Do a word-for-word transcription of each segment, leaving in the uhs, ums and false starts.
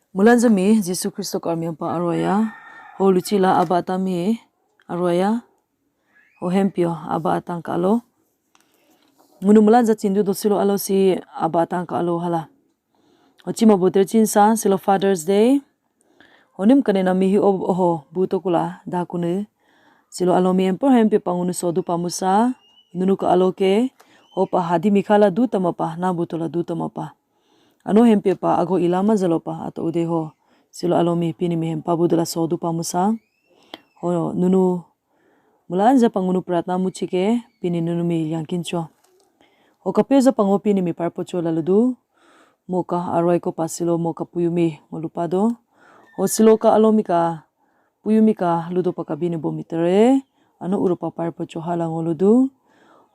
Mulanjami Jisu Kristo ka armyang pa aroya. Ho luchila Aba atang mi aroya. Ho hempyo Aba atang ka alo. Ngunu mulanja chindu do silo alo si Aba atang ka alo hala. Ho chima boter chinsa silo Father's Day. Ho nim kane na mihi ob oho buto kula da kunu. Silo alo mi empo hempyo pa ngunu sodu pamusa. Nunu ka alo ke. Ho pa hadi mikhala du tamapa na butola du tamapa. Ano hempyo pa ago ilama jalopa ato ude ho. Silo alo mi pini mi hempa budula sodu pamusa. Ho nunu mulanja pa ngunu pratna muchike pini nunu mi yangkincho. Ho kapeza pa ngo pini mi parpocho laludu. Moka arwai ko pa silo moka puyumi ngolupado. Ho silo ka alo mi ka puyumi ka ludo pa kabini bomitere. Ano urupa parpocho hala ngoludu.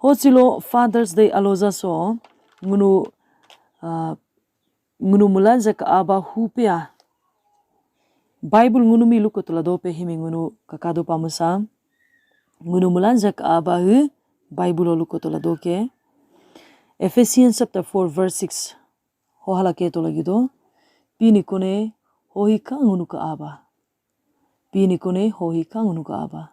Ho silo Father's Day aloja so ngunu uh, ngunu mulanja ka aba hupea. Bible ngunu mi luko tola dope himi ngunu kakado pamusa. Ngunu mulanja ka aba hu Bible luko tola doke. Ephesians chapter four verse six. Ho hala ke tola gido. Pini kone ho hi ka ngunu ka aba. Pini kone ho hi ka ngunu ka aba.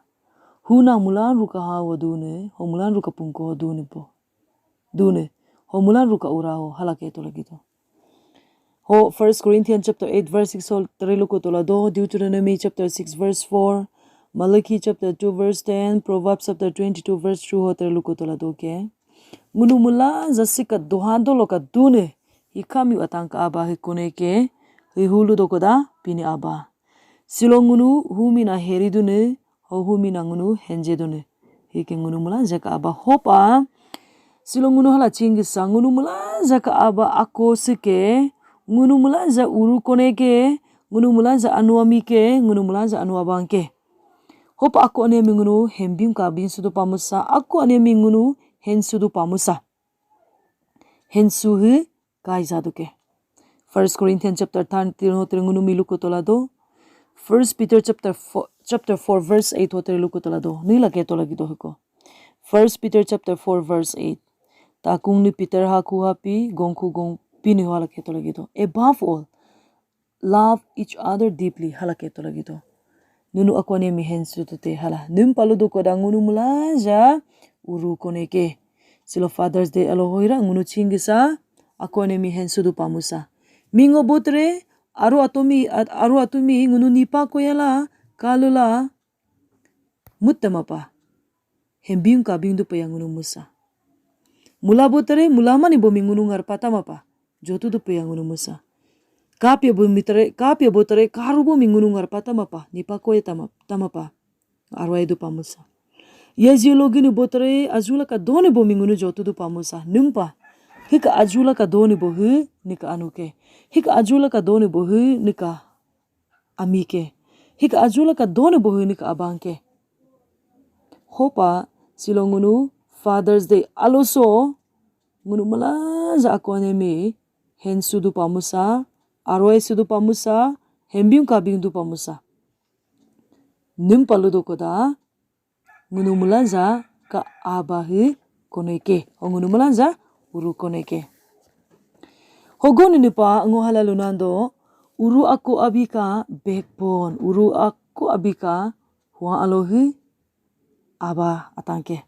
Huna mulan ruka ha wa dune, ho mulan ruka pungko ho dune po. Dune, ho mulan ruka ura ho hala ke tola gido. Ho First Corinthians chapter eight verse six ho tere luko tola do, Deuteronomy chapter six verse four, Malachi chapter two verse ten, Proverbs chapter twenty-two verse two ho tere luko tola do ke. Ngunu mulanja sika doha dolo ka dune, hi kami atang ka aba hi kone ke, hi hulu doko da pini aba. Silo ngunu humi na heri dune, ho humi na ngunu henje dune. Hike ngunu mulanja ka aba hopa. Silo ngunu hala chingisa ngunu mulanja ka aba ako sike. Ngunu mulanja uru kone ke. Ngunu mulanja anu ami ke. Ngunu mulanja anu abang ke. Hopa ako ane mi ngunu hembim ka bin sudu pamusa. Ako ane mi ngunu hen sudu pamusa. Hen suhu kai jadu ke. First Corinthians chapter ten tiro tiro ngunu mi luko tola do. First Peter chapter four, chapter four verse eight ho tiro luko tola do. Nila ke tola gido huko. First Peter chapter four verse eight. Takung ni Peter ha ku hapi gong ku gong pini ho ala ke tola gido. Above all, love each other deeply hala ke tola gido. Nunu ako ane mi hen sudu te hala. Num palu do koda ngunu mulanja uru kone ke. Silo Father's Day alo hoira ngunu chingisa ako ane mi hen sudu pamusa. Mingo botre aru atumi aru atumi ngunu nipa koyala kalula mutta mapa. Hembing kabing du paya ngunu musa. Mula botere mula mani bomi ngunu ngarpata mapa. Jotu du paya ngunu musa. Kapya bomi tere kapya botere karu bomi ngunu ngarpata mapa. Nipa koye tama tamapa. Arwai du pamusa. Ya jiologi ni botere ajula ka doni bomi ngunu jotu du pamusa. Numpa. Hika ajula ka doni bohu nika anuke. Hika ajula ka doni bohu nika amike. Hika ajula ka doni bohu nika abangke. Hopa silo ngunu Father's Day aloso ngunu malaja ako ane mi hen sudu pamusa, arwai sudu pamusa, hembing kabing du pamusa. Nim palu do koda ngunu mulanja ka aba hi kone ke. O ngunu mulanja uru kone ke. Hogo ni nipa ngo hala lunando uru ako abi ka backbone, uru ako abi ka hua alo hi aba atang ke.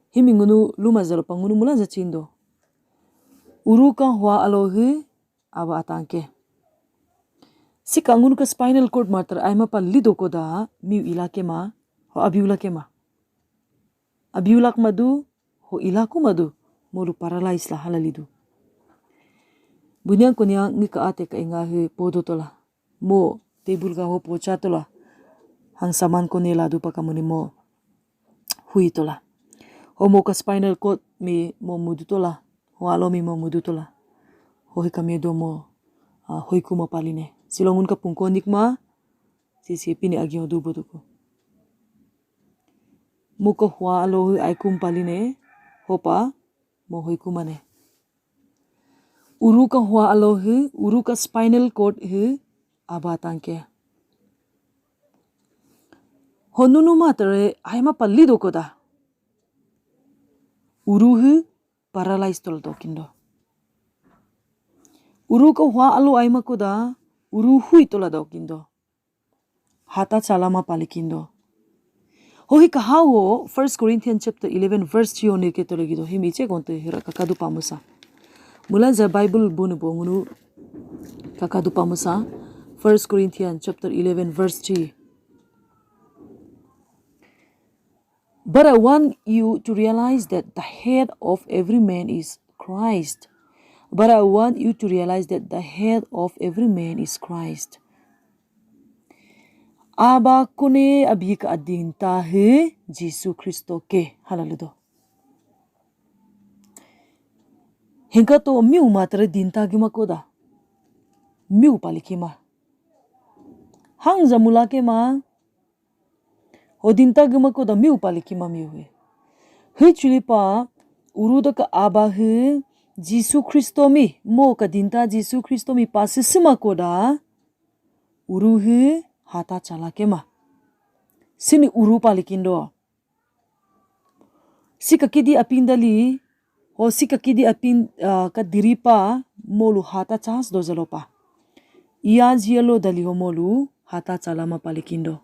Himi ngunu luma jalo pa ngunu mulanja chindo. Uru ka hua alo hi aba atang ke. Sika ngunu ka spinal cord matter aima pa lido koda miu ilake ma, ho abiu lake ma. Abiu lak madu, ho ilaku madu, molu paralyze la hala lidu. Bunyang kunyang ngi ka ate ka inga he podo tola. Mo table ka ho pocha tola. Hang saman kone ladu pa kamuni mo hui tola. Ho mo ka spinal cord mi mo mudu tola. Ho alo mi mo mudu tola. Ho hi kami do mo hui kuma paline. Silo ngunu ka pungko nikma. Sisi pini agi ho du boduku. Mo ka hua alo hui ai kum paline. Hopa mo hui kumane. Uru ka hua alo hi, uru ka spinal cord hi aba atang ke. Ho nunu matere aima pa lido koda. Uru hi paralyze tol tokindo. Uru ka hua alo ai makoda, uru hui tola dokindo. Hata chala ma palikindo. Hohi kahao, First Corinthians chapter eleven verse three one ke tole gido. Himi che konte hira kakadu pamusa. Mulan za Bible bunu bongunu kakadu pamusa. First Corinthians chapter eleven verse three. But I want you to realize that the head of every man is Christ. But I want you to realize that the head of every man is Christ. Aba kone abika adinta he Jisu Kristo ke. Hallelujah. Hinka to miu matre dinta gima koda. Miu palikima. Hang za mulake ma. Ho dinta gima koda miu palikima miu he. He chulipa uru da ka aba he Jisu Kristo mi. Mo ka dinta Jisu Kristo mi pasisima koda. Uru he hata chala kema. Sini uru palikindo. Sika kidi apin dali, ho sika kidi apin uh, ka diripa molu hata chas do zalopa. Ia zielo dali ho molu hata chala ma palikindo.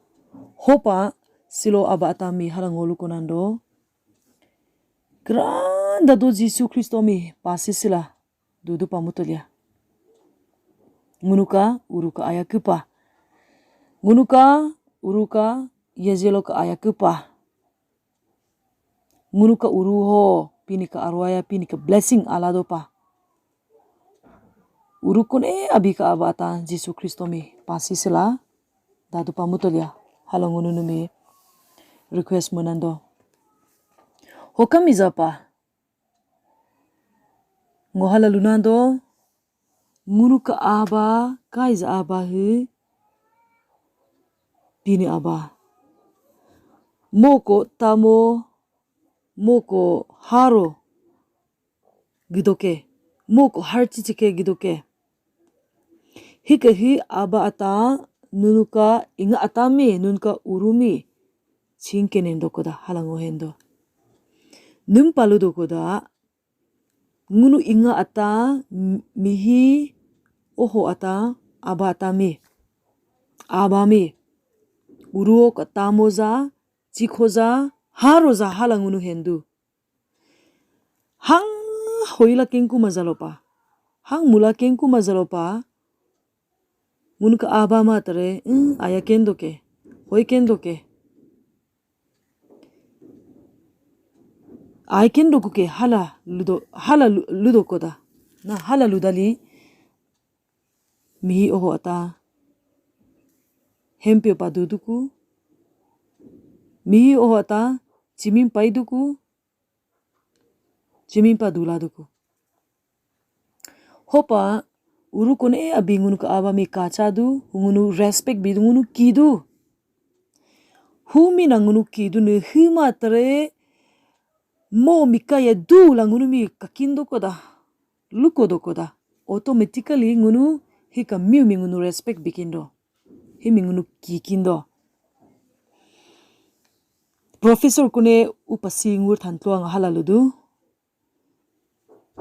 Hopa silo aba atami hala ngolu konando. Granda do Jisu Kristo mi pasisila. Dudu pamutolia. Ngunuka uruka aya kupa. Ngunuka uruka ia zielo ka aya kupa. Ngunuka uru ho pinika arwaya pinika blessing alado pa. Uru kone abika aba ata Jisu Kristo mi pasisila. Dadu pamutolia. Hala ngunu numi request munando. Hokami zapa. Ngo hala lunando, ngunuka aba, kaiza aba he, pini aba. Moko tamo, moko haro, gidoke, moko harchichike gidoke. Hika hi aba ata nunuka inga atami, nunuka urumi. Chinke nendo koda, halango hendo. Num palu do koda, ngunu inga ata, mihi, oho ata, aba atami. Abami. Uruo ka tamoza, chikhoza, haroza hala ngunu hendu. Hang hoila kengku mazalopa. Hang mula kengku mazalopa. Ngunuka aba matre, mm, aya kendo ke. Hoi kendo ke. Ai kendo kuke hala ludo, hala ludo koda. Na hala ludali. Mihi oho ata. Hempio pa duduku. Mihi oho ata. Chimin pai duku. Chimin pa dula duku. Hopa, uru kone abi ngunuka aba mi kachadu, ngunu respect bidu ngunu kidu. Humi na ngunu kidu ne hima tare mo mi kaya du la ngunu mi kakindo koda, luko do koda. Automatically ngunu hika miu mi ngunu respect bikindo. Himi ngunu kikindo. Professor kune upasi ngur thantlua nga hala ludu.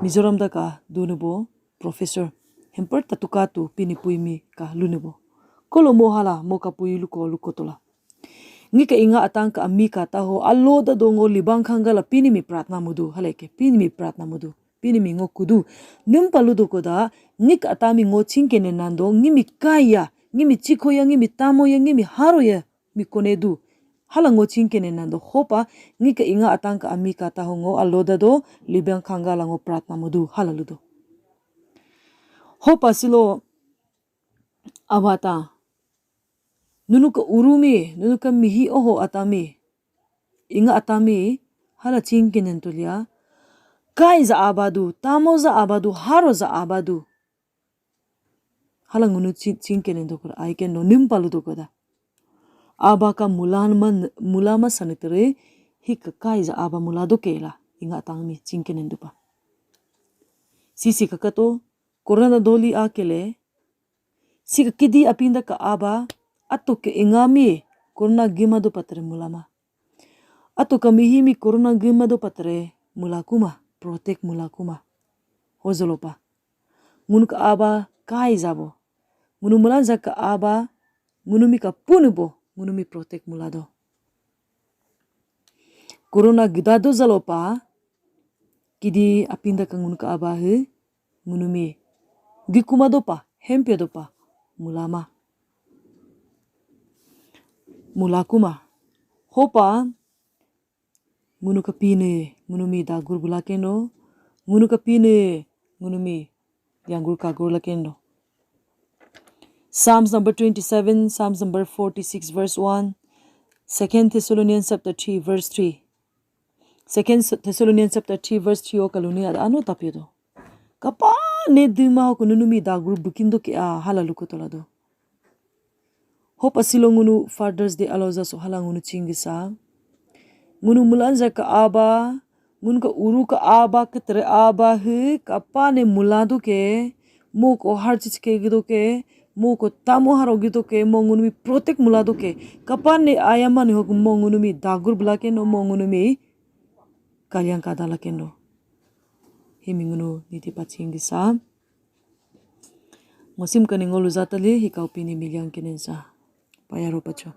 Mizoram da ka dunubo professor. Hemper tatuka tu pini pui mi ka lunubo. Kolo mo hala mo ka pui luko luko tola. Ngi ka inga atang ka ami ka taho alo da dongo libang khanga la pini mi pratna mudu haleke pini mi pratna mudu. Pini mi ngo kudu. Num palu do koda ngi ka atami ngo chingkene nando ngi mi kaya ngi mi chikoya ngi mi tamoya ngi mi haroya mi konedu. Hala ngo chingkene nando hopa ngi ka inga atang ka ami ka taho ngo alo da do libang khanga la ngo pratna mudu hala ludo. Hopa silo abata. Nunuka urumi, nunuka mihi oho atami. Inga atami, hala chingkenen tulia. Kai za abadu, tamo za abadu, haro za abadu. Hala ngunu chingkenen dokura, ai ken no nimpalu dokuda. Aba ka mulama, mulama sanitere, hika kai za aba mula dokela, inga atami chingkenen dupa. Sisi kakato, korana doli akele, sika kidi apinda ka aba, ato ke ingami, korona gima do patre mulama. Ato ka mihimi korona gima do patre mulakuma, protect mulakuma. Hozolopa. Ngunu ka Aba kai zabo. Ngunu miilanja ka Aba, ngunumi ka Punibo, ngunumi protect miilado. Corona gidado jalopa, kidi apinda ka ngunu ka Aba he, ngunumi gikumado pa, hempyo dopa, miilama. Miilakuma. Hopa, ngunu ka Pinii, ngunumi dagur bula kendo, ngunu ka Pinii, ngunumi yangur kagur la kendo. Psalms number twenty-seven, Psalms number forty-six, verse one, Second Thessalonians chapter three, verse three. Second Thessalonians chapter three, verse three o kaluni ada ano tapio do. Kapa ne dima ho ngunumi dagur bukindo ke a hala luko tolado. Hopa silo ngunu Father's Day aloja so hala ngunu chingisa. Ngunu miilanja ka Aba, ngunu ka uru ka Aba, ka tere Aba he, kapa ne miilado ke, mo ko har chich ke gido ke, mo ko tamo haro gido ke, mo ngunumi protect miilado ke. Kapa ne ayama ne ho mo ngunumi dagur bula kendo, mo ngunumi kalyang kadala kendo. Himi ngunu niti pachingisa. Ngosim kani ngolu jatali hikau Pinii milyang kenensa. Payaro pacho.